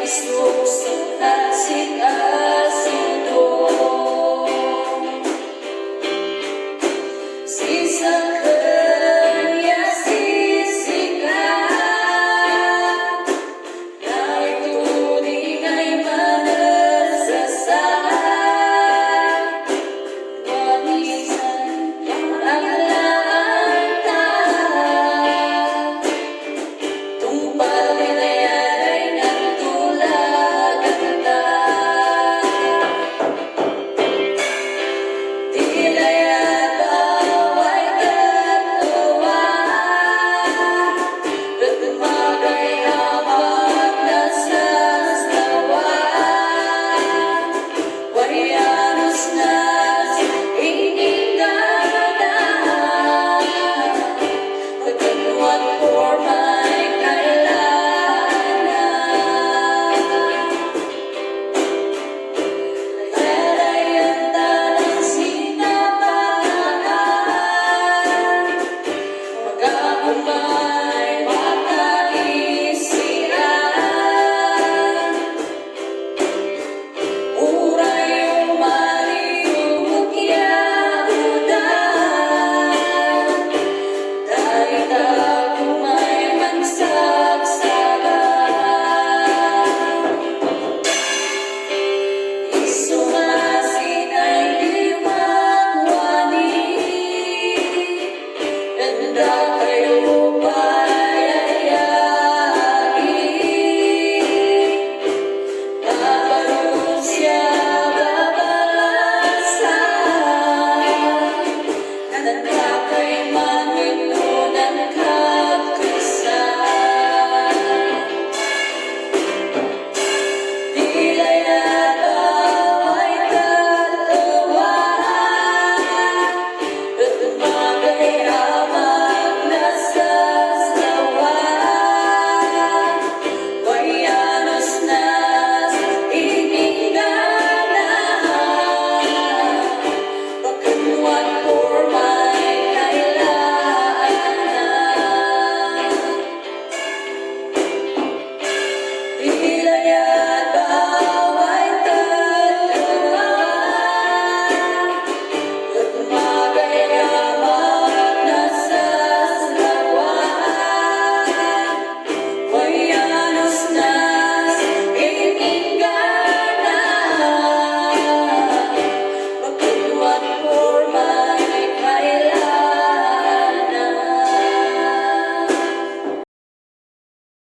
Isusok at sikasundo Sisa kanya sisikat Na ituning ay manasasat Wamisan ang lahat Tumpalin ay alay ng tulaganda Tila'y at bawa'y katuwa At umagay habang nasasawa Warianos nas iningana Pagkanuan for my kailangan Laylayden ng sinabahan Mag-aumay makaisian Uray umaliw yahudan Dahil may magsagsagan Isumasin ay liwagwani Handa kayo payayagi Babaru siya babalasan Handa kay Panginoon kagkasan Tila'y at bawa'y katuwa At umagay habang nasasawa Warianos nas iningana Pagkanuan for my kailangan Tila'y